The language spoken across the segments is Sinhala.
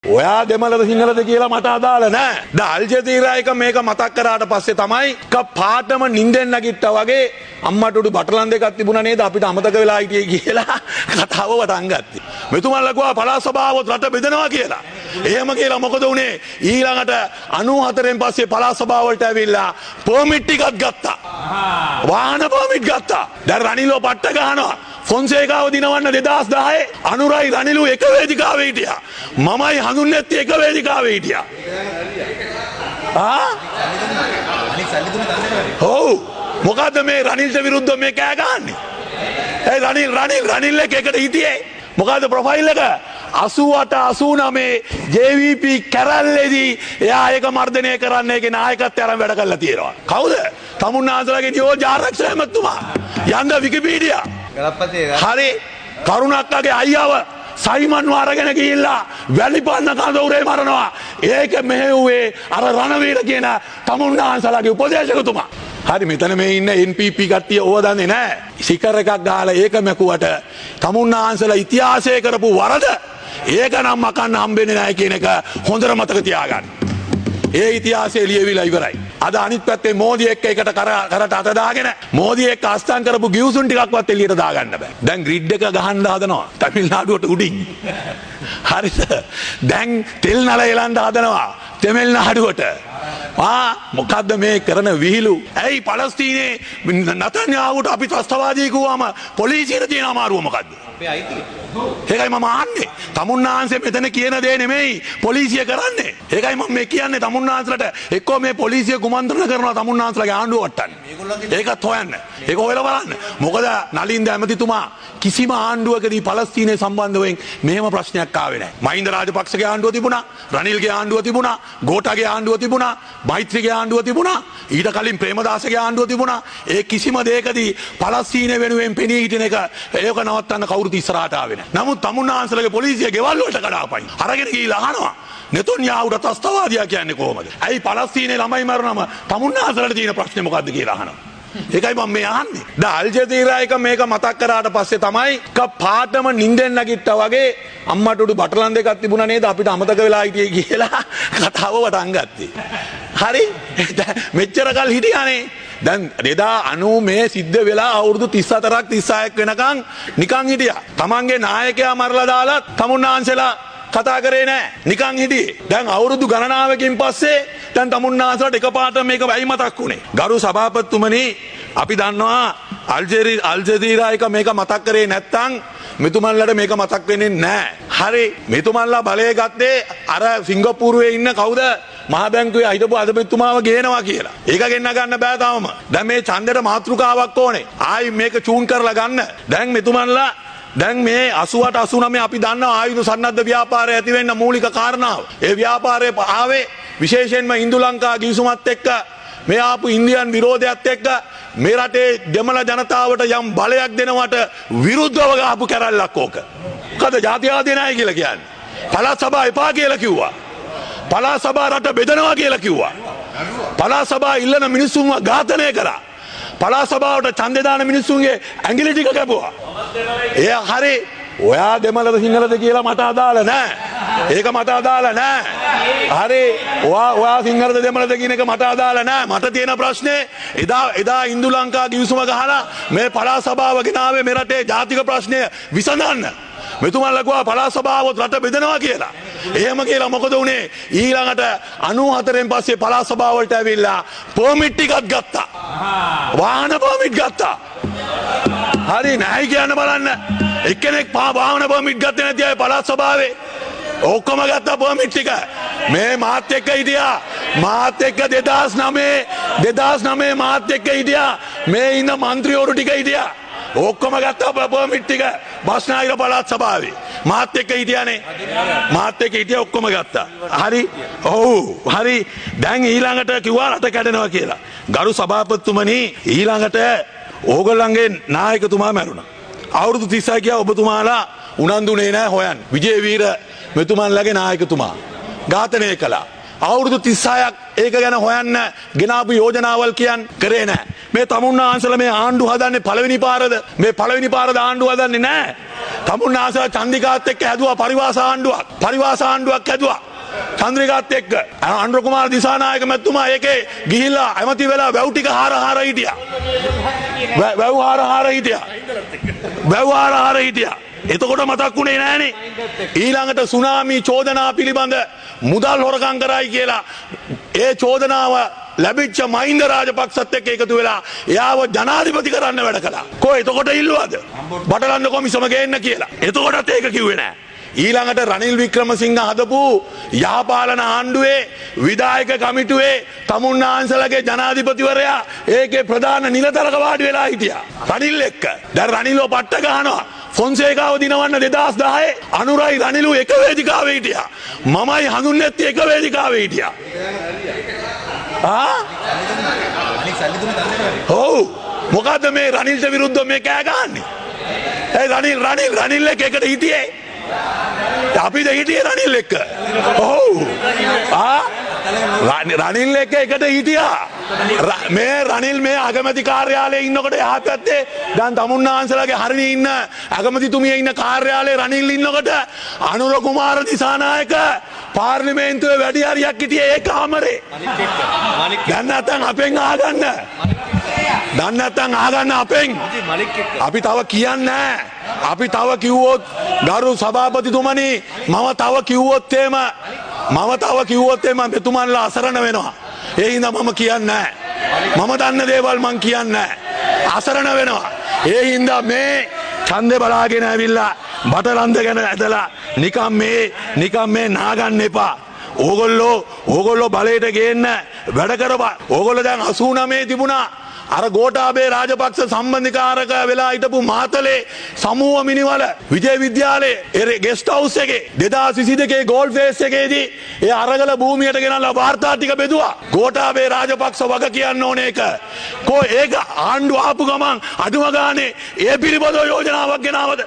ඔයා දෙමළද සිංහලද කියලා මට අදාළ නෑ. දැන් අල් ජසීරා එක මේක මතක් කරාට පස්සේ තමයි එක පාටම නිින්දෙන් නැගිට්ටා වගේ අම්මට උඩු බටලන් දෙකක් තිබුණා නේද අපිට අමතක වෙලා හිටියේ කියලා කතාව වටන් ගත්තේ. මෙතුමන්ලා කිව්වා පළාත් සභාවොත් රට බෙදනවා කියලා. එහෙම කියලා මොකද වුනේ? ඊළඟට 94න් පස්සේ පළාත් සභාව වලට ඇවිල්ලා පර්මිට් ටිකක් ගත්තා. වාහන පර්මිට් ගත්තා. දැන් රනිල්ව පට්ට ගහනවා. ෆොන්සේකාව දිනවන්න 2010 අනුරයි රනිලු එක වේදිකාවේ හිටියා. මමයි හඳුන්නැත්තේ එක වේදිකාවේ හිටියා. ආ? ඔව්. මොකද්ද මේ රනිල්ට විරුද්ධව මේ කෑ ගහන්නේ? ඒ රනිල් රනිල් රනිල් එක්ක එකට හිටියේ. මොකද්ද ප්‍රොෆයිල් එක? 88 89 JVP කැරල්ලේදී එයා ඒක මර්ධනය කරන්න ඒකේ නායකත්වය අරන් වැඩ කරලා තියෙනවා. කවුද? තමුන්නාන්සලාගේ නියෝජ්‍ය ආරක්ෂක ඇමතුමා. යන්න විකිපීඩියා. හරි, කරුණක්කගේ අයියාව සයිමන්ව අරගෙන ගිහිල්ලා වැලිපන්න කඳවුරේ මරනවා. ඒක මෙහෙව්වේ අර රණවීර කියන තමුන්නාන්සලාගේ උපදේශකතුමා. හරි, මෙතන මේ ඉන්න NPP කට්ටිය ඕව දන්නේ නෑ. සිකර් එකක් ගහලා ඒක මැකුවට තමුන්නාන්සලා ඉතිහාසයේ කරපු වරද ඒක නම් මකන්න හම්බෙන්නේ නෑ කියන එක හොඳට මතක තියාගන්න. ඒ ඉතිහාසය ලියවිලා ඉවරයි. අද අනිත් පැත්තේ මෝදි එක්ක එකට කරට අත දාගෙන මෝදි එක්ක අස්තම් කරපු ගිවිසුම් ටිකක්වත් එළියට දාගන්න බෑ. දැන් ග්‍රිඩ් එක ගහන්න හදනවා තමිල්නාඩුවට උඩින්. හරිද? දැන් තෙල් නල එලන්න හදනවා තමිල්නාඩුවට. මොකද්ද මේ කරන විහිළු? ඇයි පලස්තීනයේ නතන්යාහුට අපි ත්‍රස්තවාදී කිව්වම පොලිසියට තියෙන අමාරුව මොකද්ද? ඒකයි මම අහන්නේ. තමුන්නාන්සේ මෙතන කියන දේ නෙමෙයි පොලිසිය කරන්නේ. ඒකයි මම මේ කියන්නේ තමුන්නාන්සලට එක්කෝ මේ පොලිසිය කුමන්ත්‍රණ කරනවා තමුන්නාන්සලගේ ආණ්ඩුව වට්ටන්න. ඒකත් හොයන්න. ඒක හොයලා බලන්න. මොකද නලින්ද ඇමතිතුමා කිසිම ආණ්ඩුවකදී පලස්තීනය සම්බන්ධයෙන් මෙහෙම ප්‍රශ්නයක් ආවේ නැහැ. මහින්ද රාජපක්ෂගේ ආණ්ඩුව තිබුණා, රනිල්ගේ ආණ්ඩුව තිබුණා, ගෝඨාගේ ආණ්ඩුව තිබුණා, මෛත්‍රීගේ ආණ්ඩුව තිබුණා, ඊට කලින් ප්‍රේමදාසගේ ආණ්ඩුව තිබුණා. ඒ කිසිම දෙයකදී පලස්තීනය වෙනුවෙන් පෙනී හිටින එක ඒක නවත්තන්න කවුරුත් ඉස්සරහට ආවේ නැහැ. නමුත් තමුන්නාන්සලගේ පොලිසිය ගෙවල් වලට කඩාපයින්. අරගෙන ගිහිල්ලා අහනවා. නෙතන්යාහුට ත්‍රස්තවාදියා කියන්නේ කොහොමද? ඇයි පලස්තීනයේ ළමයි මරුනම තමුන්නාන්සලට තියෙන ප්‍රශ්නේ මොකද්ද කියලා අහනවා. ඒකයි මම මේ අහන්නේ. දැන් අල් ජසීරා එක මේක මතක් කරාට පස්සේ තමයි එක පාටම නිින්දෙන් නැගිට්ටා වගේ අම්මට උඩු බටලන් දෙකක් තිබුණා නේද අපිට අමතක වෙලා හිටියේ කියලා කතාව වටන් ගත්තේ. හරි? මෙච්චර කල් හිටියානේ. දැන් 2090 මේ සිද්ධ වෙලා අවුරුදු 34ක් 36ක් වෙනකන් නිකන් හිටියා. තමන්ගේ නායකයා මරලා දාලා තමුන්නාන්සලා කතා කරේ නෑ. නිකන් හිටියේ. දැන් අවුරුදු ගණනාවකින් පස්සේ දැන් තමුන්නාන්සලාට එකපාරට මේක වැයි මතක් වුණේ. ගරු සභාපතිතුමනි, අපි දන්නවා අල්ජසීරා එක මේක මතක් කරේ නැත්තම් මෙතුමන්ලට මේක මතක් වෙන්නේ නෑ. හරි, මෙතුමන්ලා බලය ගත්තේ අර සිංගප්පූරුවේ ඉන්න කවුද මහ බැංකුවේ හිටපු අධිපතිතුමාව ගේනවා කියලා. ඒක ගෙන්න ගන්න බෑ තාම. දැන් මේ ඡන්දෙට මාතෘකාවක් ඕනේ. ආයි මේක චූන් කරලා ගන්න. දැන් මෙතුමන්ලා දැන් මේ 88 89 අපි දන්නවා ආයුධ සන්නද්ධ ව්‍යාපාරය ඇති වෙන්න මූලික කාරණාව. ඒ ව්‍යාපාරය ආවේ විශේෂයෙන්ම ඉන්දු ලංකා ගිවිසුමත් එක්ක මේ ආපු ඉන්දියන් විරෝධයත් එක්ක මේ රටේ දෙමළ ජනතාවට යම් බලයක් දෙනවට විරුද්ධව ගහපු කැරැල්ලක් ඕක. මොකද ජාතිවාදී නෑ කියලා කියන්නේ. පළාත් සභා එපා කියලා කිව්වා. පළාත් සභා රට බෙදනවා කියලා කිව්වා. පළාත් සභා ඉල්ලන මිනිස්සුන්ව ඝාතනය කරා. පළාත් සභාවට ඡන්දේ දාන මිනිස්සුන්ගේ ඇඟිලි ටික කැපුවා. එය හරි, ඔයා දෙමළද සිංහලද කියලා මට අදාළ නෑ. ඒක මට අදාළ නෑ. හරි, ඔයා සිංහලද දෙමළද කියන එක මට අදාළ නෑ. මට තියෙන ප්‍රශ්නේ එදා එදා ඉන්දු ලංකා ගිවිසුම ගහලා මේ පළාත් සභාව ගෙනාවේ මේ රටේ ජාතික ප්‍රශ්නය විසඳන්න. මෙතුමන්ලා කිව්වා පළාත් සභාවොත් රට බෙදනවා කියලා. එහෙම කියලා මොකද වුනේ? ඊළඟට 94න් පස්සේ පළාත් සභාව වලට ඇවිල්ලා පර්මිට් ටිකක් ගත්තා. වාහන පර්මිට් ගත්තා. හරි නෑ කියන්න බලන්න. එක්කෙනෙක් වාහන පර්මිට් ගත්තේ නැති අය පළාත් සභාවේ ඔක්කොම ගත්තා පර්මිට් ටික. මේ මාත් එක්ක හිටියා. මාත් එක්ක 2009 මාත් එක්ක හිටියා. මේ ඉන්න මන්ත්‍රීවරු ටික හිටියා. ඔක්කොම ගත්තා පර්මිට් ටික බස්නාහිර පළාත් සභාවේ. මාත් එක්ක හිටියානේ. මාත් එක්ක හිටියා ඔක්කොම ගත්තා. හරි. ඔව්. හරි. දැන් ඊළඟට කිව්වා රට කැඩෙනවා කියලා. ගරු සභාපතිතුමනි, ඊළඟට ඕගොල්ලන්ගේ නායකතුමා මැරුණා. අවුරුදු 36 ගියා ඔබතුමාලා උනන්දුනේ නෑ හොයන්න. විජේවීර මෙතුමන්ලගේ නායකතුමා ඝාතනය කළා. අවුරුදු 36ක් ඒක ගැන හොයන්න ගෙනාපු යෝජනාවල් කියන් කරේ නෑ. මේ තමුන්නාන්සලා මේ ආණ්ඩු හදන්නේ පළවෙනි පාරද? මේ පළවෙනි පාරද ආණ්ඩු හදන්නේ නෑ. තමුන්නාන්සලා චන්දිකාත් එක්ක හැදුවා පරිවාස ආණ්ඩුවක්. පරිවාස ආණ්ඩුවක් හැදුවා. චන්ද්‍රිකාත් එක්ක අනුර කුමාර දිසානායක මැතිතුමා ඒකේ ගිහිල්ලා ඇමති වෙලා වැව් ටික හාර හාර හිටියා. වැව් හාර හාර හිටියා. වැව් හාර හාර හිටියා. එතකොට මතක් වුණේ නෑනේ. ඊළඟට සුනාමි චෝදනා පිළිබඳ මුදල් හොරකම් කරයි කියලා ඒ චෝදනාව ලැබිච්ච මහින්ද රාජපක්ෂත් එක්ක එකතු වෙලා එයාව ජනාධිපති කරන්න වැඩ කළා. කෝ එතකොට ඉල්ලුවද? බටලන්ද කොමිසම ගේන්න කියලා. එතකොටත් ඒක කිව්වේ නෑ. ඊළඟට රනිල් වික්‍රමසිංහ හදපු යහපාලන ආණ්ඩුවේ විධායක කමිටුවේ තමුන්නාන්සලගේ ජනාධිපතිවරයා ඒකේ ප්‍රධාන නිලතරක වාඩි වෙලා හිටියා. රනිල් එක්ක. දැන් රනිල්ව පට්ට ගහනවා. ෆොන්සේකාව දිනවන්න 2010 අනුරයි රනිලු එක වේදිකාවේ හිටියා. මමයි හඳුන්නෙත් එක වේදිකාවේ හිටියා. ආ? ඔව්. මොකද්ද මේ රනිල්ට විරුද්ධව මේ කෑ ගහන්නේ? ඒ රනිල් රනිල් රනිල් එක්ක එකට හිටියේ. අපිද හිටියේ රනිල් එක්ක. ඔව්. ආ? රනිල් එක්ක එකට හිටියා. මේ රනිල් මේ අගමැති කාර්යාලයේ ඉන්නකොට එහා පැත්තේ දැන් තමුන්නාන්සලාගේ හරිනේ ඉන්න අගමැතිතුමිය ඉන්න කාර්යාලයේ රනිල් ඉන්නකොට අනුර කුමාර දිසානායක පාර්ලිමේන්තුවේ වැඩි හරියක් හිටියේ ඒ කාමරේ. දැන් නැත්තම් අපෙන් අහගන්න. දැන් නැත්තම් අහගන්න අපෙන්. අපි තව කියන්නේ නැහැ. අපි තව කිව්වොත් ගරු සභාපතිතුමනි මම තව කිව්වොත් එහෙම මම තව කිව්වොත් එහෙම මෙතුමන්ලා අසරණ වෙනවා. ඒ හින්දා මම කියන්නේ නැහැ. මම දන්න දේවල් මං කියන්නේ නැහැ. අසරණ වෙනවා. ඒ හින්දා මේ ඡන්දේ බලාගෙන ඇවිල්ලා බටලන්ද ගැන ඇදලා නිකන් මේ නාගන්න එපා. ඕගොල්ලෝ බලයට ගේන්න වැඩ කරපන්. ඕගොල්ලෝ දැන් 89 තිබුණා. අර ගෝඨාභය රාජපක්ෂ සම්බන්ධකාරක වෙලා හිටපු මාතලේ සමූහ මිනිවල විජය විද්‍යාලයේ ඒ ගෙස්ට් හවුස් එකේ 2022 ගෝල්ඩ් ෆේස් එකේදී ඒ අරගල භූමියට ගෙනල්ලා වාර්තා ටික බෙදුවා. ගෝඨාභය රාජපක්ෂ වග කියන්න ඕනේ ඒක. කෝ ඒක ආණ්ඩුව ආපු ගමන් අඩුම ගානේ ඒ පිළිබඳව යෝජනාවක් ගෙනාවද?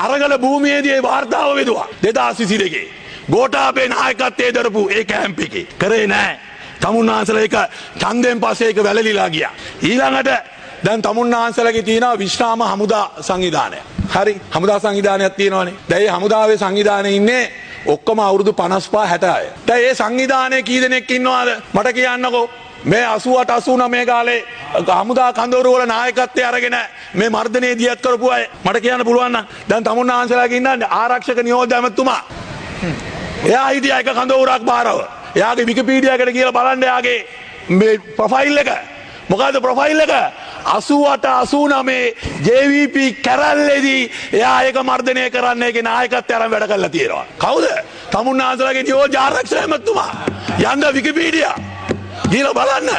අරගල භූමියේදී ඒ වාර්තාව බෙදුවා 2022. ගෝඨාභය නායකත්වයේ දරපු ඒ කැම්ප් එකේ කරේ නෑ. තමුන්නාන්සලා ඒක ඡන්දයෙන් පස්සේ ඒක වැළලීලා ගියා. ඊළඟට දැන් තමුන්නාන්සලාගේ තියෙනවා විශ්‍රාම හමුදා සංවිධානය. හරි, හමුදා සංවිධානයක් තියෙනවනේ. දැන් මේ හමුදාවේ සංවිධානයේ ඉන්නේ ඔක්කොම අවුරුදු 55 60 අය. දැන් මේ සංවිධානයේ කී දෙනෙක් ඉන්නවද? මට කියන්නකෝ. මේ 88 89 කාලේ හමුදා කඳවුරු වල නායකත්වය අරගෙන මේ මර්ධනයේ දියත් කරපු අය මට කියන්න පුළුවන් නම් දැන් තමුන්නාන්සලාගේ ඉන්න ආරක්ෂක නියෝජ්‍ය ඇමතුමා එයා හිටියා එක කඳවුරක් බාරව. එයාගේ විකිපීඩියා එකට කියලා බලන්න එයාගේ මේ ප්‍රොෆයිල් එක. මොකද්ද ප්‍රොෆයිල් එක? 88 89 JVP කැරල්ලේදී එයා ඒක මර්ධනය කරන්න ඒකේ නායකත්වය අරන් වැඩ කරලා තියෙනවා. කවුද? තමුන්නාන්සලාගේ නියෝජ්‍ය ආරක්ෂක ඇමතුමා. යන්න විකිපීඩියා. ගිහලා බලන්න.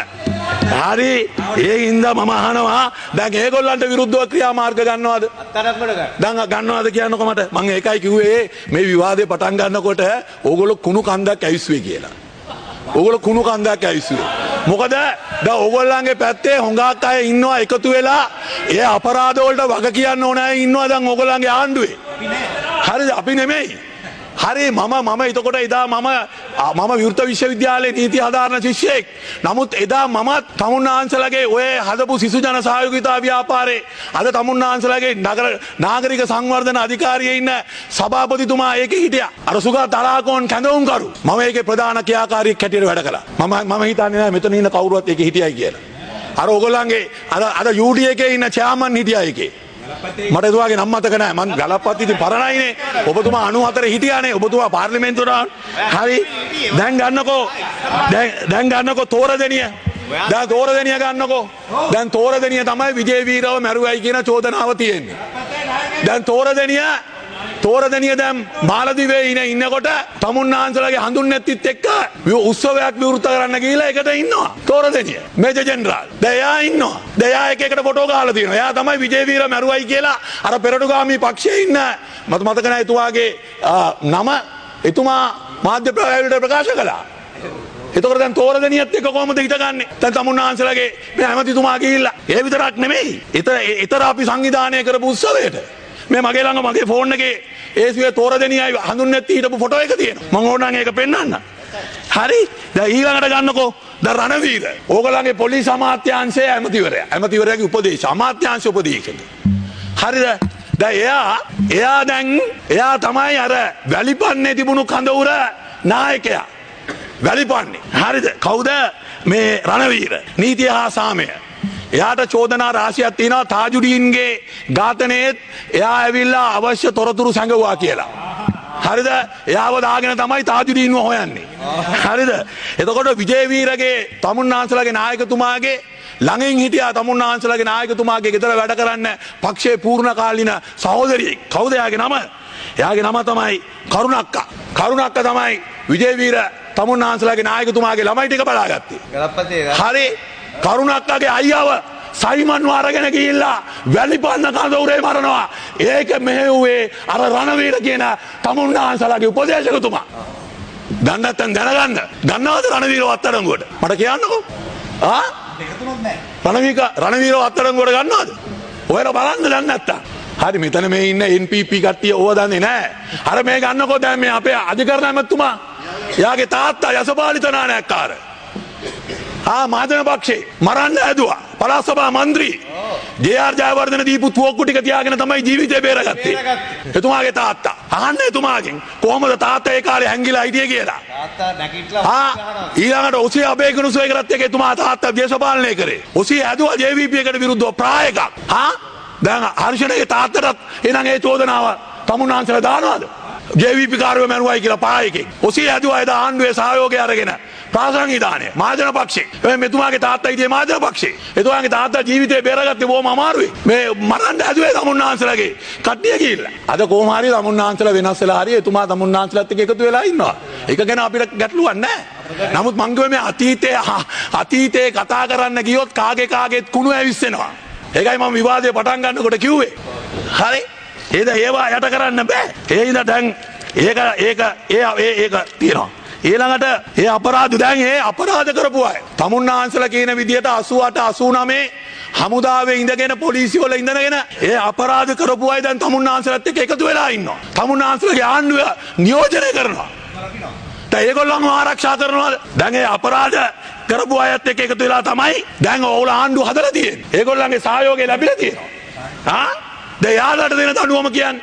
හරි, ඒ හින්දා මම අහනවා දැන් ඒගොල්ලන්ට විරුද්ධව ක්‍රියාමාර්ග ගන්නවද? දැන් ගන්නවද කියන්නකො මට. මං ඒකයි කිව්වේ මේ විවාදේ පටන් ගන්නකොට ඕගොල්ලෝ කුණු කන්දක් ඇවිස්සුවේ කියලා. ඕගොල්ලෝ කුණු කන්දක් ඇවිස්සුවේ. මොකද දැන් ඕගොල්ලන්ගේ පැත්තේ හොඟක් අය ඉන්නවා එකතු වෙලා ඒ අපරාධ වලට වග කියන්න ඕන අය ඉන්නවා දැන් ඕගොල්ලන්ගේ ආණ්ඩුවේ. හරිද? අපි නෙමෙයි. හරි, මම එතකොට එදා මම විවෘත විශ්වවිද්‍යාලයේ නීති හදාරන ශිෂ්‍යයෙක්. නමුත් එදා මමත් තමුන්නාන්සලගේ ඔය හදපු සිසු ජන සහයෝගිතා ව්‍යාපාරේ අද තමුන්නාන්සලගේ නාගරික සංවර්ධන අධිකාරියේ ඉන්න සභාපතිතුමා ඒකේ හිටියා. අර සුගත තලාකෝන් කැඳවුම්කරු. මම ඒකේ ප්‍රධාන ක්‍රියාකාරියෙක් හැටියට වැඩ කළා. මම හිතන්නේ නෑ මෙතන ඉන්න කවුරුවත් ඒකේ හිටියයි කියලා. අර ඕගොල්ලන්ගේ අද UD එකේ ඉන්න චෙයාමන් හිටියා ඒකේ. මට එතුමාගේ නම් මතක නෑ. මං ගලප්පත් ඉතින් පරණයිනේ. ඔබතුමා 94 හිටියානේ. ඔබතුමා පාර්ලිමේන්තුවට ආවා. හරි. දැන් ගන්නකෝ. දැන් ගන්නකෝ තෝරදෙනිය. දැන් තෝරදෙනිය ගන්නකෝ. දැන් තෝරදෙනිය තමයි විජේවීරව මැරුවයි කියන චෝදනාව තියෙන්නේ. දැන් තෝරදෙනිය දැන් මාලදිවේ ඉන්නකොට තමුන්නාන්සලගේ හඳුන්නැත්තිත් එක්ක උත්සවයක් විවෘත කරන්න ගිහිල්ලා එකට ඉන්නවා. තෝරදෙනිය මේජර් ජෙනරාල්. දැන් එයා ඉන්නවා. දැන් එයා එක එකට ෆොටෝ ගහලා තියෙනවා. එයා තමයි විජේවීර මැරුවයි කියලා අර පෙරටුගාමී පක්ෂයේ ඉන්න මට මතක නෑ එතුමාගේ නම. එතුමා මාධ්‍ය වලට ප්‍රකාශ කළා. එතකොට දැන් තෝරදෙනියත් එක්ක කොහොමද හිටගන්නේ? දැන් තමුන්නාන්සලගේ මේ ඇමතිතුමා ගිහිල්ලා. ඒ විතරක් නෙමෙයි. ඊතර අපි සංවිධානය කරපු උත්සවයට මේ මගේ ළඟ මගේ ෆෝන් එකේ ඒ සිය තෝරදෙනියයි හඳුන්නැත්ති හිටපු ෆොටෝ එක තියෙනවා. මං ඕනනම් ඒක පෙන්නන්න. හරි? දැන් ඊළඟට ගන්නකෝ දැන් රණවීර. ඕගොල්ලන්ගේ පොලිස් අමාත්‍යාංශයේ ඇමතිවරයා. ඇමතිවරයාගේ උපදේශ අමාත්‍යාංශ උපදේශක. හරිද? දැන් එයා එයා දැන් එයා තමයි අර වැලිපන්නේ තිබුණු කඳවුර නායකයා. වැලිපන්නේ. හරිද? කවුද මේ රණවීර? නීතිය හා සාමය. එයාට චෝදනා රාශියක් තියෙනවා තාජුඩීන්ගේ ඝාතනයේත් එයා ඇවිල්ලා අවශ්‍ය තොරතුරු සැඟවුවා කියලා. හරිද? එයාව දාගෙන තමයි තාජුඩීන්ව හොයන්නේ. හරිද? එතකොට විජේවීරගේ තමුන්නාන්සලාගේ නායකතුමාගේ ළඟින් හිටියා තමුන්නාන්සලාගේ නායකතුමාගේ ගෙදර වැඩ කරන්න පක්ෂයේ පූර්ණකාලීන සහෝදරියෙක්. කවුද එයාගේ නම? එයාගේ නම තමයි කරුණක්කා. කරුණක්කා තමයි විජේවීර තමුන්නාන්සලාගේ නායකතුමාගේ ළමයි ටික බලාගත්තේ. හරි, කරුණක්කගේ අයියාව සයිමන්ව අරගෙන ගිහිල්ලා වැලිපන්න කඳවුරේ මරනවා. ඒක මෙහෙව්වේ අර රණවීර කියන තමුන්නාන්සලාගේ උපදේශකතුමා. දන්නේ නැත්නම් දැනගන්න. දන්නවද රණවීරව අත්අඩංගුවට? මට කියන්නකෝ. ආ? රණවීරව අත්අඩංගුවට ගන්නවද? ඔයාලා බලන්න දන්නේ නැත්තම්. හරි, මෙතන මේ ඉන්න NPP කට්ටිය ඕව දන්නේ නැහැ. අර මේ ගන්නකෝ දැන් මේ අපේ අධිකරණ ඇමතුමා. එයාගේ තාත්තා යසපාලිත නානායක්කාර. ආ, මහජන පක්ෂේ මරන්න හැදුවා. පළාත් සභා මන්ත්‍රී ජේ.ආර්. ජයවර්ධන දීපු තුවක්කු ටික තියාගෙන තමයි ජීවිතේ බේරගත්තේ. එතුමාගේ තාත්තා. අහන්න එතුමාගෙන් කොහොමද තාත්තා ඒ කාලේ හැංගිලා හිටියේ කියලා. තාත්තා නැගිටලා. ආ, ඊළඟට ඔසිය අබේගුණසේකරත් එක්ක එතුමා තාත්තා දේශපාලනය කරේ. ඔසිය හැදුවා JVP එකට විරුද්ධව ප්‍රා එකක්. හා, දැන් හර්ෂණගේ තාත්තටත් එහෙනම් ඒ චෝදනාව තමුන්නාන්සලා දානවද? JVP කාරයෝ මැරුවයි කියලා පා එකෙන්. ඔසිය හැදුවා එදා ආණ්ඩුවේ සහයෝගය අරගෙන ප්‍රාසංවිධානය මහජන පක්ෂේ. ඒ මෙතුමාගේ තාත්තා හිටියේ මහජන පක්ෂේ. එතුමාගේ තාත්තා ජීවිතේ බේරගත්තේ බොහොම අමාරුයි. මේ මරන්න හැදුවේ තමුන්නාන්සලාගේ කට්ටිය ගිහිල්ලා. අද කොහොම හරි තමුන්නාන්සලා වෙනස් වෙලා හරි එතුමා තමුන්නාන්සලාත් එක්ක එකතු වෙලා ඉන්නවා. ඒක ගැන අපිට ගැටලුවක් නැහැ. නමුත් මං කිව්වේ මේ අතීතේ කතා කරන්න ගියොත් කාගේ කාගේත් කුණු ඇවිස්සෙනවා. ඒකයි මම විවාදය පටන් ගන්නකොට කිව්වේ. හරි? ඒද ඒවා යට කරන්න බෑ. ඒ හින්දා දැන් ඒක ඒක ඒ ඒ ඒක තියෙනවා. ඊළඟට ඒ අපරාධ, දැන් ඒ අපරාධ කරපු අය තමුන්නාන්සලා කියන විදියට 88 89 හමුදාවේ ඉඳගෙන පොලිසිය වල ඉඳගෙන ඒ අපරාධ කරපු අය දැන් තමුන්නාන්සලත් එක්ක එකතු වෙලා ඉන්නවා. තමුන්නාන්සලගේ ආණ්ඩුව නියෝජනය කරනවා. දැන් ඒගොල්ලන්ව ආරක්ෂා කරනවාද? දැන් ඒ අපරාධ කරපු අයත් එක්ක එකතු වෙලා තමයි දැන් ඔවුන් ආණ්ඩුව හදලා තියෙන්නේ. ඒගොල්ලන්ගේ සහයෝගය ලැබිලා තියෙනවා. ආ? දැන් එයාලට දෙන දඬුවම කියන්නේ,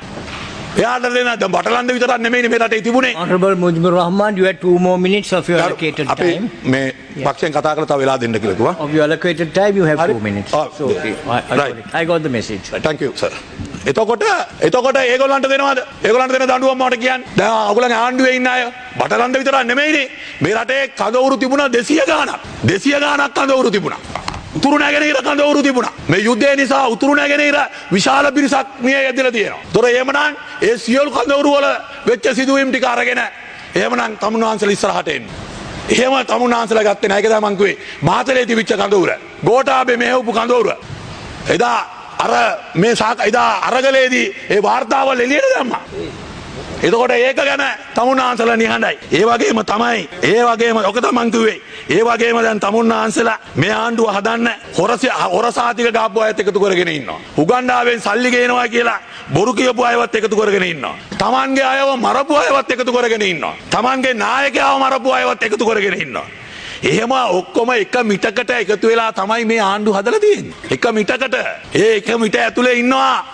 එයාට දෙන දැන් බටලන්ද විතරක් නෙමෙයිනේ මේ රටේ තිබුණේ. Honorable Mujibur Rahman, you had 2 more minutes of your allocated අපි time. මේ පක්ෂයෙන් කතා කරලා තව වෙලා දෙන්න කියලා කිව්වා. Of your allocated time, you have හරි. 2 minutes. Oh, So, okay, I got it. I got the message. Thank you, sir. එතකොට ඒගොල්ලන්ට දෙනවද? ඒගොල්ලන්ට දෙන දඬුවම මට කියන්න. දැන් ඔයගොල්ලන්ගේ ආණ්ඩුවේ ඉන්න අය බටලන්ද විතරක් නෙමෙයිනේ. මේ රටේ කඳවුරු තිබුණා 200 ගාණක්. 200 ගාණක් කඳවුරු තිබුණා. උතුරු නැගෙනහිර කඳවුරු තිබුණා. මේ යුද්ධය නිසා උතුරු නැගෙනහිර විශාල පිරිසක් මිය යැදිලා තියෙනවා. දොර එහෙමනම් ඒ සියලු කඳවුරු වල වෙච්ච සිදුවීම් ටික අරගෙන එහෙමනම් තමුන්වහන්සේලා ඉස්සරහට එන්න. එහෙම තමුන්වහන්සේලා ගත්තේ නැහැ. ඒක තමයි මං කිව්වේ. මාතලේ තිබිච්ච කඳවුර, ගෝඨාභය මෙහෙවපු කඳවුර. එදා අර මේ සාක එදා අරගලේදී ඒ වාර්තාවල් එළියට දැම්මා. එතකොට ඒක ගැන තමුන්නාන්සලා නිහඬයි. ඒ වගේම තමයි, ඒ වගේම ඔක තමයි මං කිව්වේ. ඒ වගේම දැන් තමුන්නාන්සලා මේ ආණ්ඩුව හදන්න හොර සහතික ගාපු අයත් එකතු කරගෙන ඉන්නවා. උගන්ඩාවෙන් සල්ලි ගේනවා කියලා බොරු කියපු අයවත් එකතු කරගෙන ඉන්නවා. තමන්ගේ අයව මරපු අයවත් එකතු කරගෙන ඉන්නවා. තමන්ගේ නායකයව මරපු අයවත් එකතු කරගෙන ඉන්නවා. එහෙම ඔක්කොම එක මිටකට එකතු වෙලා තමයි මේ ආණ්ඩු හදලා තියෙන්නේ. එක මිටකට. ඒ එක මිට ඇතුලේ ඉන්නවා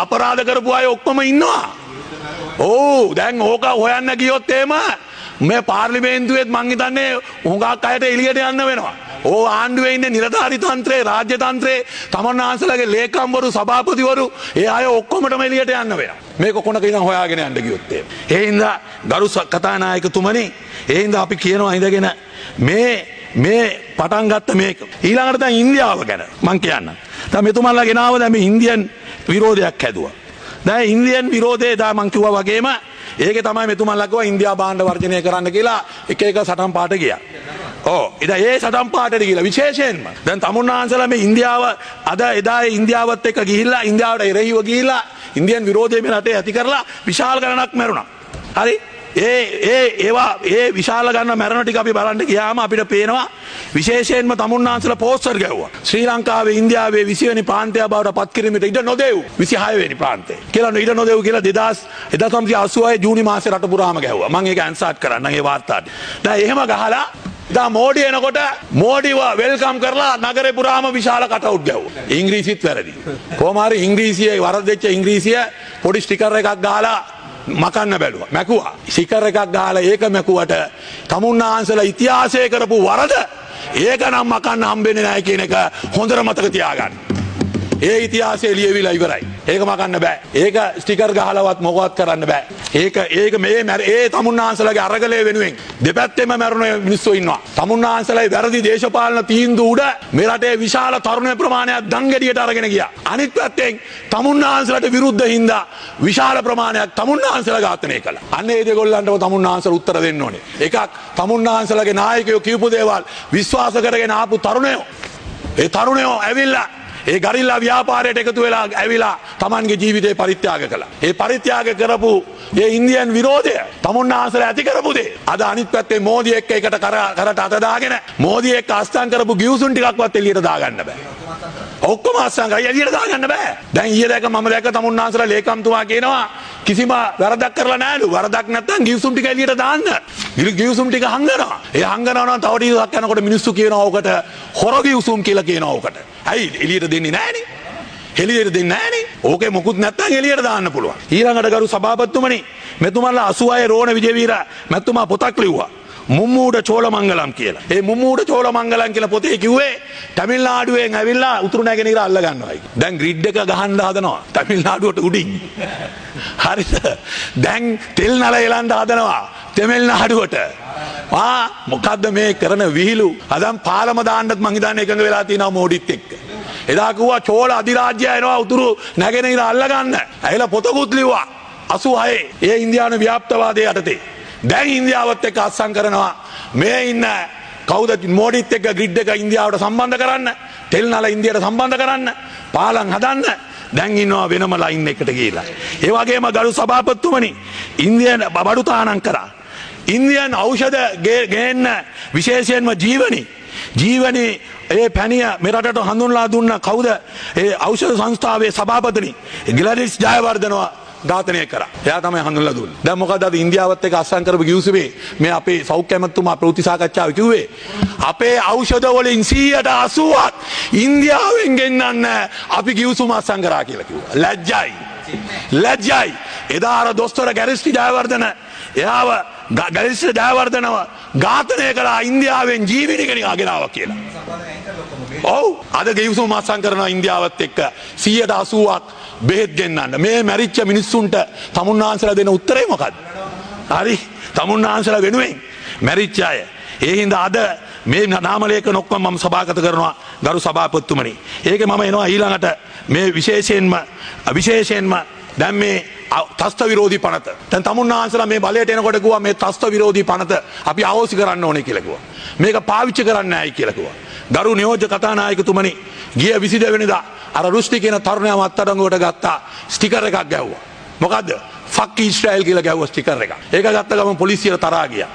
අපරාධ කරපු අය ඔක්කොම ඉන්නවා. ඔව්, දැන් ඕක හොයන්න ගියොත් එහෙම මේ පාර්ලිමේන්තුවේත් මං හිතන්නේ හුඟක් අයට එළියට යන්න වෙනවා. ඕ ආණ්ඩුවේ ඉන්න නිලධාරි තන්ත්‍රයේ, රාජ්‍ය තන්ත්‍රයේ, තමන්නාන්සලගේ ලේකම්වරු, සභාපතිවරු, ඒ අය ඔක්කොමටම එළියට යන්න වෙනවා. මේක කොනක ඉඳන් හොයාගෙන යන්න ගියොත් එහෙම. ඒ හින්දා ගරු කතානායකතුමනි, ඒ හින්දා අපි කියනවා ඉඳගෙන මේ මේ පටන් ගත්ත මේක. ඊළඟට දැන් ඉන්දියාව ගැන මං කියන්න. දැන් මෙතුමන්ලා ගෙනාව දැන් මේ ඉන්දියන් විරෝධයක් හැදුවා. දැන් ඉන්දියන් විරෝධය දා මං කිව්වා වගේම ඒකේ තමයි මෙතුමන්ලා කිව්වා ඉන්දියා භාණ්ඩ වර්ජනය කරන්න කියලා එක එක සටන් පාට ගියා. ඔව්, ඉතින් ඒ සටන් පාටට ගිහලා විශේෂයෙන්ම දැන් තමුන්නාන්සලා මේ ඉන්දියාව අද එදා ඒ ඉන්දියාවත් එක්ක ගිහිල්ලා ඉන්දියාවට එරෙහිව ගිහිල්ලා ඉන්දියන් විරෝධය මේ රටේ ඇති කරලා විශාල ගණනක් මැරුණා. හරි? ඒ ඒ ඒවා ඒ විශාල ගන්න මැරෙන ටික අපි බලන්න ගියාම අපිට පේනවා විශේෂයෙන්ම තමුන්නාන්සලා පෝස්ටර් ගැහුවා. ශ්‍රී ලංකාවේ ඉන්දියාවේ 20 වෙනි ප්‍රාන්තය බවට පත් කිරීමට ඉඩ නොදෙව්, 26 වෙනි ප්‍රාන්තය කියලා ඉඩ නොදෙව් කියලා 1986 ජූනි මාසේ රට පුරාම ගැහුවා. මං ඒක ඇන්සාට් කරන්නම් ඒ වාර්තාවට. දැන් එහෙම ගහලා දා මෝඩි එනකොට මෝඩිව welcome කරලා නගරේ පුරාම විශාල කටවුට් ගැහුවා. ඉංග්‍රීසිත් වැරදි. කොහොම හරි ඉංග්‍රීසියේ වරද්දෙච්ච ඉංග්‍රීසිය පොඩි ස්ටිකර් එකක් ගහලා මකන්න බැලුවා. මැකුවා. ස්ටිකර් එකක් ගහලා ඒක මැකුවට තමුන්නාන්සලා ඉතිහාසයේ කරපු වරද ඒක නම් මකන්න හම්බෙන්නේ නැහැ කියන එක හොඳට මතක තියාගන්න. ඒ ඉතිහාසය ලියවිලා ඉවරයි. ඒක මකන්න බෑ. ඒක ස්ටිකර් ගහලවත් මොකවත් කරන්න බෑ. ඒක ඒක මේ ඒ තමුන්නාන්සලාගේ අරගලය වෙනුවෙන් දෙපැත්තෙම මැරුණ මිනිස්සු ඉන්නවා. තමුන්නාන්සලාගේ වැරදි දේශපාලන තීන්දුව උඩ මේ රටේ විශාල තරුණ ප්‍රමාණයක් දංගෙඩියට අරගෙන ගියා. අනිත් පැත්තෙන් තමුන්නාන්සලාට විරුද්ධ හින්දා විශාල ප්‍රමාණයක් තමුන්නාන්සලා ඝාතනය කළා. අන්න ඒ දෙගොල්ලන්ටම තමුන්නාන්සලා උත්තර දෙන්න ඕනේ. එකක්, තමුන්නාන්සලාගේ නායකයෝ කියපු දේවල් විශ්වාස කරගෙන ආපු තරුණයෝ, ඒ තරුණයෝ ඇවිල්ලා ඒ ගරිල්ලා ව්‍යාපාරයට එකතු වෙලා ඇවිලා තමන්ගේ ජීවිතේ පරිත්‍යාග කළා. ඒ පරිත්‍යාග කරපු ඒ ඉන්දියන් විරෝධය තමුන්නාන්සලා ඇති කරපු දේ අද අනිත් පැත්තේ මෝදි එක්ක එකට කරට අත දාගෙන මෝදි එක්ක අස්තම් කරපු ගිවිසුම් ටිකක්වත් එළියට දාගන්න බෑ. ඔක්කොම අස්සම් කරලා එළියට දාගන්න බෑ. දැන් ඊයේ දැක මම දැක්ක තමුන්නාන්සලා ලේකම්තුමා කියනවා කිසිම වැරදක් කරලා නෑලු. වැරදක් නැත්තම් ගිවිසුම් ටික එළියට දාන්න. ගිවිසුම් ටික හංගනවා. ඒ හංගනවා නම් තව ටිකක් යනකොට මිනිස්සු කියනවා ඕකට හොර ගිවිසුම් කියලා කියනවා ඕකට. ඇයි එළියට දෙන්නේ නෑනේ? එළියට දෙන්නේ නෑනේ. ඕකේ මොකුත් නැත්තම් එළියට දාන්න පුළුවන්. ඊළඟට ගරු සභාපතිතුමනි, මෙතුමන්ලා 86 රෝණ විජේවීර මැතිතුමා පොතක් ලිව්වා. මුම්මූඩ චෝලමංගලම් කියලා. ඒ මුම්මූඩ චෝලමංගලම් කියලා පොතේ කිව්වේ තමිල්නාඩුවෙන් ඇවිල්ලා උතුරු නැගෙනහිර අල්ල ගන්නවා කියලා. දැන් ග්‍රිඩ් එක ගහන්න හදනවා තමිල්නාඩුවට උඩින්. හරිද? දැන් තෙල් නල එලන්න හදනවා තමිල්නාඩුවට. ආ මොකද්ද මේ කරන විහිළු? අදම් පාලම දාන්නත් මං හිතන්නේ එකඟ වෙලා තියෙනවා මෝඩිත් එක්ක. එදා කිව්වා චෝල අධිරාජ්‍යය එනවා උතුරු නැගෙනහිර අල්ල ගන්න. ඇවිල්ලා පොතකුත් ලිව්වා 86 ඒ ඉන්දියානු ව්‍යාප්තවාදයේ යටතේ. දැන් ඉන්දියාවත් එක්ක අත්සන් කරනවා. මේ ඉන්න කවුද මෝඩිත් එක්ක ග්‍රිඩ් එක ඉන්දියාවට සම්බන්ධ කරන්න, තෙල් නල ඉන්දියාවට සම්බන්ධ කරන්න, පාලම් හදන්න දැන් ඉන්නවා වෙනම ලයින් එකට ගිහිලා. ඒ වගේම ගරු සභාපතිතුමනි, ඉන්දියන් බඩු තහනම් කරා. ඉන්දියන් ඖෂධ ගේන්න, විශේෂයෙන්ම ජීවනි ජීවනි ඒ පැණිය මෙරටට හඳුන්ලා දුන්න කවුද? ඒ ඖෂධ සංස්ථාවේ සභාපතිනි ග්ලැඩිස් ජයවර්ධනව ඝාතනය කරා. එයා තමයි හඳුන්ලා දුන්නේ. දැන් මොකද අද ඉන්දියාවත් එක්ක අත්සන් කරපු ගිවිසුමේ මේ අපේ සෞඛ්‍ය ඇමතිතුමා ප්‍රවෘත්ති සාකච්ඡාවේ කිව්වේ අපේ ඖෂධ වලින් 80%ක් ඉන්දියාවෙන් ගෙන්නන්න අපි ගිවිසුම අත්සන් කරා කියලා කිව්වා. ලැජ්ජයි. ලැජ්ජයි. එදා අර දොස්තර ගැරිස්ටි ජයවර්ධන එයාව ගැරිස්ටි ජයවර්ධනව ඝාතනය කළා ඉන්දියාවෙන් ජීවිත ගෙනාවා කියලා. ඔව්, අද ගිවිසුම අත්සන් කරනවා ඉන්දියාවත් එක්ක 80%ක් බෙහෙත් ගෙන්නන්න. මේ මැරිච්ච මිනිස්සුන්ට තමුන්නාන්සලා දෙන උත්තරේ මොකද්ද? හරි, තමුන්නාන්සලා වෙනුවෙන් මැරිච්ච අය. ඒ හින්දා අද මේ නාමලේඛන ඔක්කොම මම සභාගත කරනවා ගරු සභාපතිතුමනි. ඒක මම එනවා ඊළඟට මේ විශේෂයෙන්ම විශේෂයෙන්ම දැන් මේ ත්‍රස්ත විරෝධී පනත. දැන් තමුන්නාන්සලා මේ බලයට එනකොට කිව්වා මේ ත්‍රස්ත විරෝධී පනත අපි අහෝසි කරන්න ඕනේ කියලා කිව්වා. මේක පාවිච්චි කරන්න නෑයි කියලා කිව්වා. ගරු නියෝජ්‍ය කතානායකතුමනි, ගිය 22 වෙනිදා අර රුෂ්ටි කියන තරුණයාව අත්අඩංගුවට ගත්තා, ස්ටිකර් එකක් ගැහුවා. මොකද්ද? ෆක් ඊශ්‍රායල් කියලා ගැහුවා ස්ටිකර් එකක්. ඒක ගත්ත ගමන් පොලිසියට තරහා ගියා.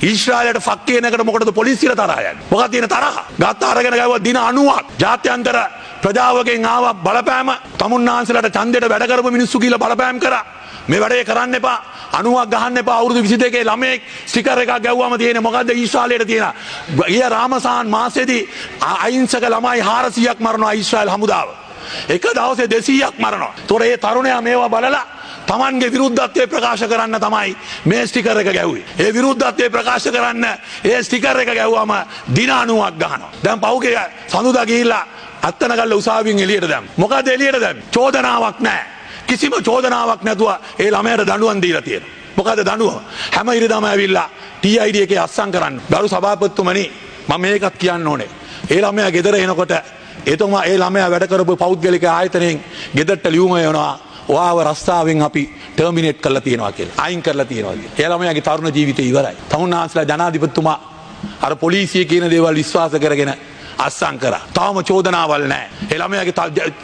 ඊශ්‍රායලයට ෆක් කියන එකට මොකටද පොලිසියට තරහා යන්නේ? මොකක්ද තියෙන තරහ? ගත්ත අරගෙන ගැහුවා දින 90ක්. ජාත්‍යන්තර ප්‍රජාවගෙන් ආවා බලපෑම. තමුන්නාන්සලාට ඡන්දයට වැඩ කරපු මිනිස්සු කියලා බලපෑම් කරා. මේ වැඩේ කරන්න එපා. 90ක් ගහන්න එපා. අවුරුදු 22 ළමයෙක් ස්ටිකර් එකක් ගැහුවම තියෙන්නේ මොකද්ද ඊශ්‍රායලයට තියෙන? ගිය රාමසාන් මාසෙදී අහිංසක ළමයි 400ක් මරනවා ඊශ්‍රායල් හමුදාව. එක දවසේ 200ක් මරනවා. ඒතොර ඒ තරුණයා මේවා බලලා තමන්ගේ විරුද්ධත්වය ප්‍රකාශ කරන්න තමයි මේ ස්ටිකර් එක ගැහුවේ. ඒ විරුද්ධත්වය ප්‍රකාශ කරන්න ඒ ස්ටිකර් එක ගැහුවම දින 90ක් ගහනවා. දැන් පහුගිය සඳුදා ගිහිල්ලා අත්තනගල්ල උසාවියෙන් එළියට දැම්මා. මොකද එළියට දැම්මේ? චෝදනාවක් නැහැ. කිසිම චෝදනාවක් නැතුව ඒ ළමයාට දඬුවම් දීලා තියෙනවා. මොකද දඬුවම? හැම ඉරිදාම ඇවිල්ලා TID එකේ අත්සන් කරන්න. ගරු සභාපතිතුමනි, මම මේකත් කියන්න ඕනේ. ඒ ළමයා ගෙදර එනකොට එතුමා ඒ ළමයා වැඩ කරපු පෞද්ගලික ආයතනයෙන් ගෙදරට ලියුම එවනවා. ඔයාව රස්සාවෙන් අපි ටර්මිනේට් කරලා තියෙනවා කියලා. අයින් කරලා තියෙනවා කියලා. ඒ ළමයාගේ තරුණ ජීවිතය ඉවරයි. තමුන්නාන්සලා ජනාධිපතිතුමා අර පොලිසිය කියන දේවල් විශ්වාස කරගෙන අත්සන් කරා. තාම චෝදනාවල් නැහැ. ඒ ළමයාගේ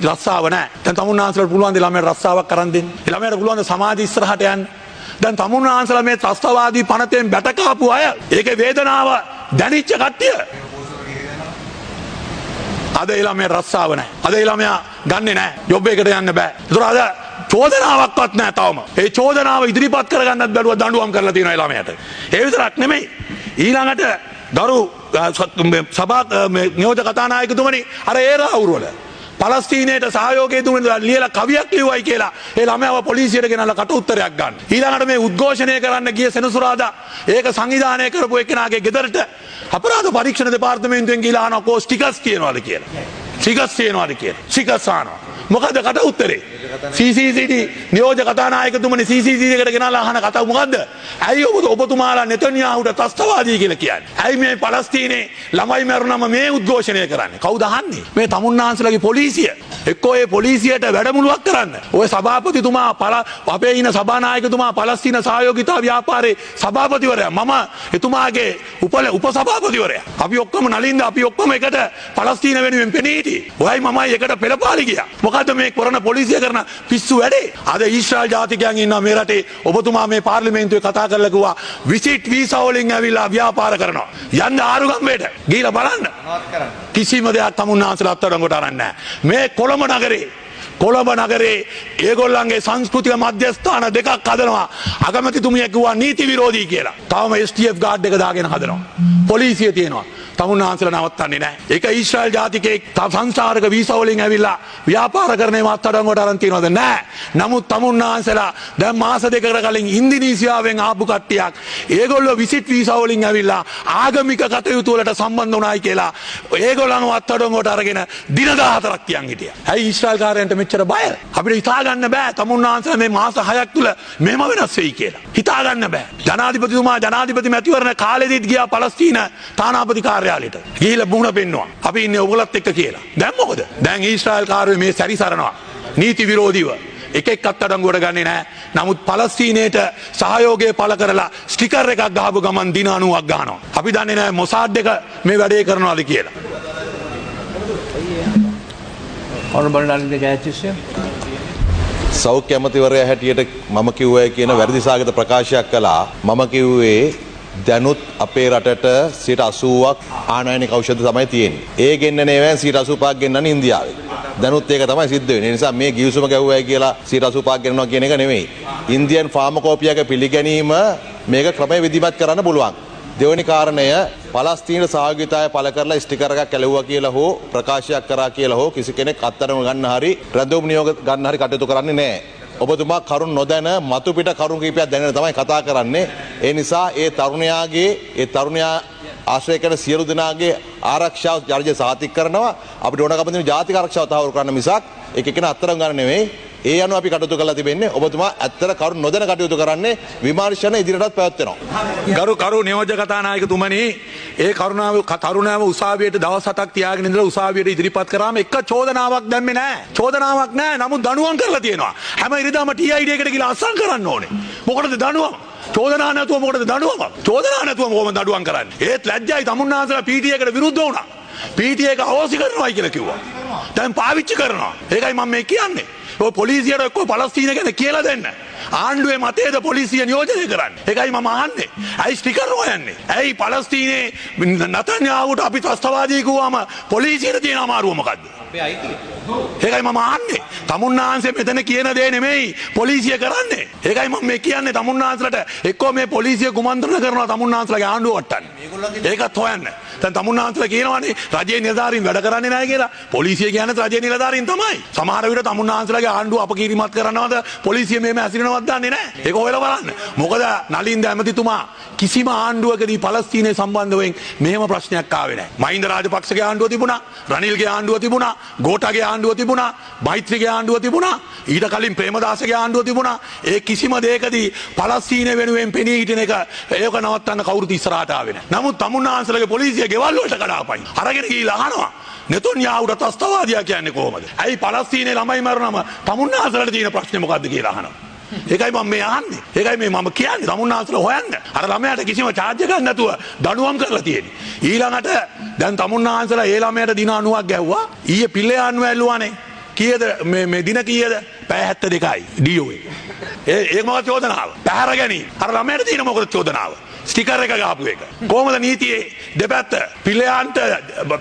රස්සාව නැහැ. දැන් තමුන්නාන්සලාට පුළුවන් ද ළමයාට රස්සාවක් කරන් දෙන්න? ඒ ළමයාට පුළුවන් ද සමාජ ඉස්සරහට යන්න? දැන් තමුන්නාන්සලා මේ ත්‍රස්තවාදී පනතෙන් බැට කාපු අය, ඒකේ වේදනාව දැනිච්ච කට්ටිය. අද ඒ ළමයා රස්සාව නැහැ. අද ඒ ළමයා ගන්නෙ නැහැ. ජොබ් එකට යන්න බෑ. ඒතර අද චෝදනාවක්වත් නැහැ තවම. ඒ චෝදනාව ඉදිරිපත් කරගන්නත් බැරුව දඬුවම් කරලා තියෙනවා ඒ ළමයාට. ඒ විතරක් නෙමෙයි. ඊළඟට ගරු සභා නියෝජ්‍ය කතානායකතුමනි, අර ඒ රාවුරුවල පලස්තීනයට සහයෝගය දුන්න ලියලා කවියක් ලිව්වයි කියලා ඒ ළමයාව පොලිසියට ගෙනල්ලා කට උත්තරයක් ගන්න. ඊළඟට මේ උද්ඝෝෂණය කරන්න ගිය සෙනසුරාදා ඒක සංවිධානය කරපු එක්කෙනාගේ ගෙදරට අපරාධ පරීක්ෂණ දෙපාර්තමේන්තුවෙන් ගිහලා අහනවා කෝ ස්ටිකර්ස් තියනවාද කියලා. ස්ටිකර්ස් තියනවාද කියලා. ස්ටිකර්ස් අහනවා. මොකද කට උත්තරේ? CCCD නියෝජ්‍ය කතානායකතුමනි, CCCD එකට ගෙනල්ලා අහන කතාව මොකද්ද? ඇයි ඔබතුමාලා නෙතන්යාහුට ත්‍රස්තවාදී කියලා කියන්නේ? ඇයි මේ පලස්තීනේ ළමයි මැරුණම මේ උද්ඝෝෂණය කරන්නේ? කවුද අහන්නේ? මේ තමුන්නාන්සලගේ පොලිසිය. එක්කෝ ඒ පොලිසියට වැඩමුළුවක් කරන්න. ඔය සභාපතිතුමා අපේ ඉන්න සභානායකතුමා පලස්තීන සහයෝගිතා ව්‍යාපාරේ සභාපතිවරයා. මම එතුමාගේ උපසභාපතිවරයා. අපි ඔක්කොම නලින්ද, අපි ඔක්කොම එකට පලස්තීන වෙනුවෙන් පෙනී හිටියේ. ඔයයි මමයි එකට පෙළපාලි ගියා. මොකද්ද මේ කරන පොලිසිය කරන පිස්සු වැඩේ? අද ඊශ්‍රායල් ජාතිකයන් ඉන්නවා මේ රටේ. ඔබතුමා මේ පාර්ලිමේන්තුවේ කතා කරලා කිව්වා විසිට් වීසා වලින් ඇවිල්ලා ව්‍යාපාර කරනවා. යන්න ආරුගම්බේට ගිහිල්ලා බලන්න. කිසිම දෙයක් තමුන්නාන්සලා අත්අඩංගුවට අරන් නැහැ. මේ කොළඹ නගරේ ඒගොල්ලන්ගේ සංස්කෘතික මධ්‍යස්ථාන දෙකක් හදනවා. අගමැතිතුමිය කිව්වා නීති විරෝධී කියලා. තවම STF guard එක දාගෙන හදනවා. පොලිසිය තියෙනවා. තමුන්නාන්සලා නවත්තන්නේ නැහැ. ඒක ඊශ්‍රායල් ජාතිකයෙක් සංසාරක වීසා වලින් ඇවිල්ලා ව්‍යාපාර කරන ඒවා අත්අඩංගුවට අරන් තියනවද? නැහැ. නමුත් තමුන්නාන්සලා දැන් මාස දෙකකට කලින් ඉන්දුනීසියාවෙන් ආපු කට්ටියක් ඒගොල්ලෝ විසිට් වීසා වලින් ඇවිල්ලා ආගමික කටයුතු වලට සම්බන්ධ වුණායි කියලා ඒගොල්ලන්ව අත්අඩංගුවට අරගෙන දින 14ක් තියන් හිටියා. ඇයි ඊශ්‍රායල් කාරයන්ට මෙච්චර බය? අපිට හිතා ගන්න බෑ තමුන්නාන්සලා මේ මාස 6ක් තුල මෙහෙම වෙනස් වෙයි කියලා. හිතා ගන්න බෑ. ජනාධිපතිතුමා ජනාධිපති මැතිවරණ කාලෙදිත් ගියා පලස්තීන තානාපති කාර්යාලයට. ගිහිල්ලා මුහුණ පෙන්නුවා. අපි ඉන්නේ ඔයගොල්ලත් එක්ක කියලා. දැන් මොකද? දැන් ඊශ්‍රායල් කාරයෝ මේ සැරිසරනවා. නීති විරෝධීව. එක එක් අත්අඩංගුවට ගන්නේ නැහැ. නමුත් පලස්තීනයට සහයෝගය පළ කරලා ස්ටිකර් එකක් ගහපු ගමන් දින 90ක් ගහනවා. අපි දන්නේ නැහැ මොසාඩ් එක මේ වැඩේ කරනවාද කියලා. Honorable Nalinda Jayatissa. සෞඛ්‍ය ඇමතිවරයා හැටියට මම කිව්වයි කියන වැරදි සහගත ප්‍රකාශයක් කළා. මම කිව්වේ දැනුත් අපේ රටට 80ක් ආනයනික ඖෂධ තමයි තියෙන්නේ. ඒ ගෙන්නන ඒවායින් 85ක් ගෙන්නන්නේ ඉන්දියාවේ. දැනුත් ඒක තමයි සිද්ධ වෙන්නේ. ඒ නිසා මේ ගිවිසුම ගැහුවයි කියලා 85ක් ගෙන්නනවා කියන එක නෙමෙයි. ඉන්දියන් ෆාමකෝපියාක පිළිගැනීම මේක ක්‍රමය විධිමත් කරන්න පුළුවන්. දෙවනි කාරණය, පලස්තීන සහයෝගිතාවය පළ කරලා ස්ටිකර් එකක් ඇලවුවා කියලා හෝ ප්‍රකාශයක් කරා කියලා හෝ කිසි කෙනෙක් අත්අඩංගු ගන්න හරි රැඳවුම් නියෝග ගන්න හරි කටයුතු කරන්නේ නැහැ. ඔබතුමා කරුණ නොදැන මතු පිට කරුණ කීපයක් දැනගෙන තමයි කතා කරන්නේ. ඒ නිසා ඒ තරුණයා ආශ්‍රය කරන සියලු දෙනාගේ ආරක්ෂාව රජය සහතික කරනවා. අපිට ඕනකම තියෙන ජාතික ආරක්ෂාව තහවුරු කරන්න මිසක් එක එකන අත්අඩංගු ගන්න නෙමෙයි. ඒ අනුව අපි කටයුතු කරලා තිබෙන්නේ. ඔබතුමා ඇත්තට කරුණ නොදැන කටයුතු කරන්නේ. විමර්ශන ඉදිරියටත් පැවැත්වෙනවා. ගරු නියෝජ්‍ය කතානායකතුමනි, ඒ තරුණයාව උසාවියට දවස් 7ක් තියාගෙන ඉඳලා උසාවියට ඉදිරිපත් කරාම එක චෝදනාවක් දැම්මේ නෑ. චෝදනාවක් නෑ. නමුත් දඬුවම් කරලා තියෙනවා. හැම ඉරිදාම TID එකට ගිහලා අත්සන් කරන්න ඕනේ. මොකටද දඬුවම? චෝදනා නැතුව මොකටද දඬුවම? චෝදනා නැතුව කොහොමද දඬුවම් කරන්නේ? ඒත් ලැජ්ජයි තමුන්නාන්සලා PTA එකට විරුද්ධ වුණා. PTA එක අහෝසි කරනවායි කියලා කිව්වා. දැන් පාවිච්චි කරනවා. ඒකයි මම මේ කියන්නේ. ඔය පොලිසියට එක්කෝ පලස්තීන ගැන කියලා දෙන්න. ආණ්ඩුවේ මතයේද පොලිසිය නියෝජනය කරන්නේ? ඒකයි මම අහන්නේ. ඇයි ස්ටිකර් හොයන්නේ? ඇයි පලස්තීනේ නතන්යාහුට අපි ත්‍රස්තවාදී කිව්වම පොලිසියට තියෙන අමාරුව මොකද්ද? ඒකයි මම අහන්නේ. තමුන්නාන්සේ මෙතන කියන දේ නෙමෙයි පොලිසිය කරන්නේ. ඒකයි මම මේ කියන්නේ, තමුන්නාන්සලට එක්කෝ මේ පොලිසිය කුමන්ත්‍රණ කරනවා තමුන්නාන්සලගේ ආණ්ඩුව වට්ටන්න. ඒකත් හොයන්න. දැන් තමුන්නාන්සලා කියනවානේ රජයේ නිලධාරීන් වැඩ කරන්නේ නැහැ කියලා. පොලිසිය කියන්නේ රජයේ නිලධාරීන් තමයි. සමහර විට තමුන්නාන්සලගේ ආණ්ඩුව අපකීර්තිමත් කරනවද පොලිසිය මෙහෙම හැසිරෙනවද දන්නේ නැහැ. ඒක හොයලා බලන්න. මොකද නලින්ද ඇමතිතුමා කිසිම ආණ්ඩුවකදී පලස්තීනය සම්බන්ධයෙන් මෙහෙම ප්‍රශ්නයක් ආවේ නැහැ. මහින්ද රාජපක්ෂගේ ආණ්ඩුව තිබුණා, රනිල්ගේ ආණ්ඩුව තිබුණා, ගෝඨාගේ ආණ්ඩුව තිබුණා, මෛත්‍රීගේ ආණ්ඩුව තිබුණා, ඊට කලින් ප්‍රේමදාසගේ ආණ්ඩුව තිබුණා. ඒ කිසිම දෙයකදී පලස්තීනය වෙනුවෙන් පෙනී හිටින එක ඒක නවත්තන්න කවුරුත් ඉස්සරහට ආවේ නැහැ. නමුත් තමුන්නාන්සලගේ පොලිසිය ගෙවල් වලට කඩාපයින්. අරගෙන ගිහිල්ලා අහනවා, නෙතන්යාහුට ත්‍රස්තවාදියා කියන්නේ කොහොමද? ඇයි පලස්තීනයේ ළමයි මරුනම තමුන්නාන්සලට තියෙන ප්‍රශ්නේ මොකද්ද කියලා අහනවා. ඒකයි මම මේ අහන්නේ. ඒකයි මේ මම කියන්නේ. තමුන්නාන්සලා හොයන්න. අර ළමයාට කිසිම චාර්ජ් එකක් නැතුව දඬුවම් කරලා තියෙන්නේ. ඊළඟට දැන් තමුන්නාන්සලා ඒ ළමයාට දින 90ක් ගැහුවා. ඊයේ පිල්ලේ ආණ්ඩුව ඇල්ලුවානේ. කීයද මේ දින කීයද? පැය 72යි DO එක. ඒ ඒක මොකක්ද චෝදනාව? පැහැර ගැනීම. අර ළමයාට තියෙන මොකද චෝදනාව? ස්ටිකර් එක ගහපු එක. කොහොමද නීතියේ දෙපැත්ත? පිළයන්ට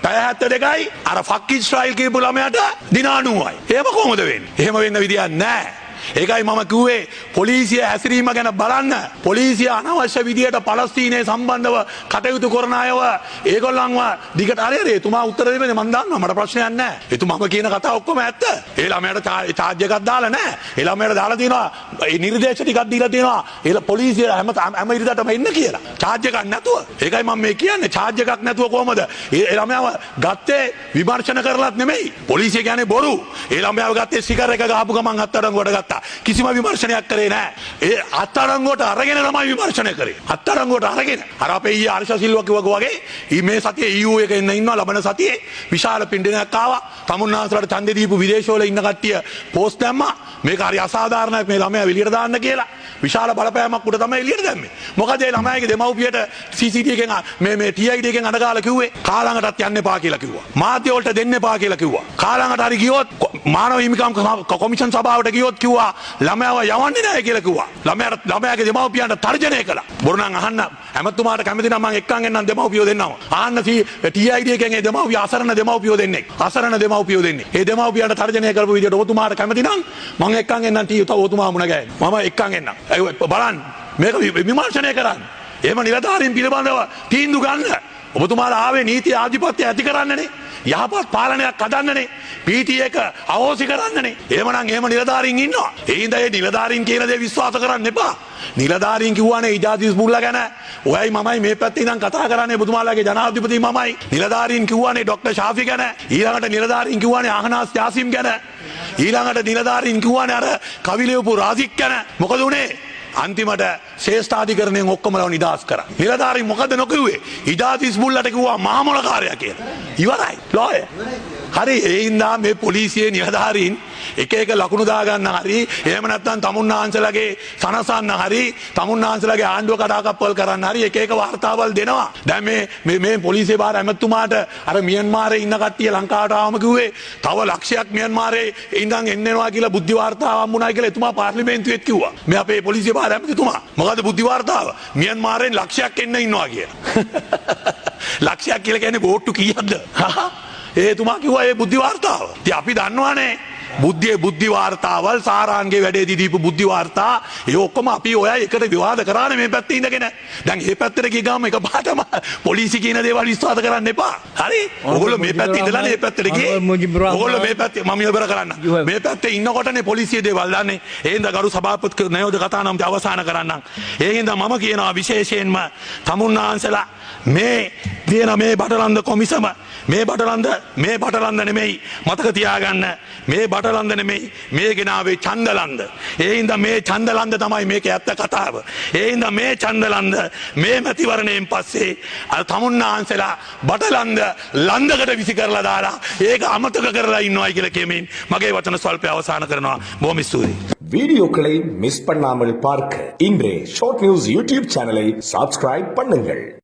පැය 72යි, අර ෆක් ඉස්රායිල් කියපු ළමයාට දින 90යි. එහෙම කොහොමද වෙන්නේ? එහෙම වෙන්න විදියක් නැහැ. ඒකයි මම කිව්වේ පොලිසිය හැසිරීම ගැන බලන්න. පොලිසිය අනවශ්‍ය විදියට පලස්තීනයේ සම්බන්ධව කටයුතු කරන අයව ඒගොල්ලන්ව දිගට හරි හරි එතුමා උත්තර දෙන්නේ මං දන්නවා, මට ප්‍රශ්නයක් නැහැ. එතුමා මම කියන කතාව ඔක්කොම ඇත්ත. ඒ ළමයාට චාර්ජ් එකක් දාලා නැහැ. ඒ ළමයාට දාලා තියෙනවා ඒ නිර්දේශ ටිකක් දීලා තියෙනවා. ඒ පොලිසිය හැම හැම ඉරිදටම එන්න කියලා. චාර්ජ් එකක් නැතුව. ඒකයි මම මේ කියන්නේ, චාර්ජ් එකක් නැතුව කොහමද? ඒ ළමයාව ගත්තේ විමර්ශන කරලත් නෙමෙයි. පොලිසිය කියන්නේ බොරු. ඒ ළමයාව ගත්තේ ස්ටිකර් එක ගහපු ගමන් අත්අඩංගුවට ගත්තා. කිසිම විමර්ශනයක් කරේ නෑ. ඒ අත්අඩංගුවට අරගෙන තමයි විමර්ශනය කරේ. අත්අඩංගුවට අරගෙන. අර අපේ ඊයේ හර්ෂ සිල්වා කිව්වා වගේ ඊ මේ සතියේ EU එක එන්න ඉන්නවා. ලබන සතියේ විශාල පින්ඩනයක් ආවා. තමුන්නාන්සලාට ඡන්දෙ දීපු විදේශවල ඉන්න කට්ටිය පෝස්ට් දැම්මා. මේක හරි අසාධාරණයක්, මේ ළමයා එළියට දාන්න කියලා. විශාල බලපෑමක් උඩ තමයි එළියට දැම්මේ. මොකද ඒ ළමයාගේ දෙමව්පියට CCTV එකෙන් මේ මේ TID එකෙන් අඬ ගාලා කිව්වේ කාලඟටත් යන්න එපා කියලා කිව්වා. මාධ්‍ය වලට දෙන්න එපා කියලා කිව්වා. කාලඟට හරි ගියොත්, මානව හිමිකම් කොමිෂන් සභාවට ගියොත් කිව්වා ළමයාව යවන්නේ නැහැ කියලා කිව්වා. ළමයාට, ළමයාගේ දෙමව්පියන්ට තර්ජනය කළා. බොරු නම් අහන්න ඇමතුමාට කැමති නම් මං එක්කන් එන්නම් දෙමව්පියෝ දෙන්නම. අහන්න TID එකෙන් ඒ දෙමව්පිය, අසරණ දෙමව්පියෝ දෙන්නෙක්. අසරණ දෙමව්පියෝ දෙන්නෙක්. ඒ දෙමව්පියන්ට තර්ජනය කරපු විදියට ඔබතුමාට කැමති නම් මං එක්කන් එන්නම් ටී තව ඔබතුමා මුණ ගැහෙන්න. මම එක්කන් එන්නම්. ඒ බලන්න, මේක විමර්ශනය කරන්න. එහෙම නිලධාරීන් පිළිබඳව තීන්දුව ගන්න. ඔබතුමාලා ආවේ නීති ආධිපත්‍ය ඇති කරන්නනේ. යහපත් පාලනයක් හදන්නනේ. PT එක අහෝසි කරන්නනේ. එහෙමනම් එහෙම නිලධාරීන් ඉන්නවා. ඒ හින්දා ඒ නිලධාරීන් කියන දේ විශ්වාස කරන්න එපා. නිලධාරීන් කිව්වනේ ඉජාස් හිස්බුල්ලා ගැන. ඔයයි මමයි මේ පැත්තේ ඉඳන් කතා කරන්නේ, ඔබතුමාලාගේ ජනාධිපති මමයි. නිලධාරීන් කිව්වනේ ඩොක්ටර් ෂාෆි ගැන. ඊළඟට නිලධාරීන් කිව්වනේ අහනාස් ජාසිම් ගැන. ඊළඟට නිලධාරීන් කිව්වනේ අර කවි ලියපු රාසික් ගැන. මොකද උනේ? අන්තිමට ශ්‍රේෂ්ඨාධිකරණයෙන් ඔක්කොමලව නිදහස් කරා. නිලධාරීන් මොකද නොකිව්වේ? ඉජාස් හිස්බුල්ලාට කිව්වා මහමොලකාරයා කියලා. ඉවරයි. ලෝය. හරි, ඒ හින්දා මේ පොලිසියේ නිලධාරීන් එක එක ලකුණු දාගන්න හරි, එහෙම නැත්නම් තමුන්නාන්සලගේ සනසන්න හරි, තමුන්නාන්සලගේ ආණ්ඩුව කඩාකප්පල් කරන්න හරි එක එක වාර්තාවල් දෙනවා. දැන් මේ මේ මේ පොලිසිය භාර ඇමතුමාට අර මියන්මාරේ ඉන්න කට්ටිය ලංකාවට ආවම කිව්වේ තව ලක්ෂයක් මියන්මාරේ ඉඳන් එන්න එනවා කියලා බුද්ධි වාර්තාව හම්බුනායි කියලා එතුමා පාර්ලිමේන්තුවේත් කිව්වා. මේ අපේ පොලිසිය භාර ඇමතිතුමා. මොකද්ද බුද්ධි වාර්තාව? මියන්මාරෙන් ලක්ෂයක් එන්න ඉන්නවා කියලා. ලක්ෂයක් කියලා කියන්නේ බෝට්ටු කීයක්ද? ඒ එතුමා කිව්වා ඒ බුද්ධි වාර්තාව. ඉතින් අපි දන්නවනේ බුද්ධියේ බුද්ධි වාර්තාවල්, සාරාන්ගේ වැඩේදී දීපු බුද්ධි වාර්තා, ඒ ඔක්කොම අපි ඔය එකට විවාද කරානේ මේ පැත්තේ ඉඳගෙන. දැන් මේ පැත්තට ගිය ගාම එකපාරටම පොලිසි කියන දේවල් විශ්වාස කරන්න එපා. හරි? ඔයගොල්ලෝ මේ පැත්තේ ඉඳලානේ මේ පැත්තට ගියේ. ඔයගොල්ලෝ මේ පැත්තේ, මම ඉවර කරන්න. මේ පැත්තේ ඉන්නකොටනේ පොලිසිය දේවල් දන්නේ. ඒ හින්දා ගරු සභාපති, නයෝද කතා නම් අවසන් කරන්නම්. ඒ හින්දා මම කියනවා විශේෂයෙන්ම තමුන්නාන්සලා මේ තියෙන මේ බටලන්ද කොමිසම, මේ බටලන්ද, මේ බටලන්ද නෙමෙයි, මතක තියාගන්න, මේ බටලන්ද නෙමෙයි, මේ ගෙනාවේ ඡන්දලන්ද. ඒ හින්දා මේ ඡන්දලන්ද තමයි මේක ඇත්ත කතාව. ඒ හින්දා මේ ඡන්දලන්ද මේ මැතිවරණයෙන් පස්සේ අර තමුන්නාන්සලා බටලන්ද ලන්දකට විසි කරලා දාලා ඒක අමතක කරලා ඉන්නවයි කියලා කියමින් මගේ වචන ස්වල්පය අවසන් කරනවා. බොහොම ස්තුතියි. வீடியோக்களை மிஸ் பண்ணாமல் பார்க்க இன்றே ஷார்ட் நியூஸ் யூடியூப் சேனலை சப்ஸ்கிரைப் பண்ணுங்கள்.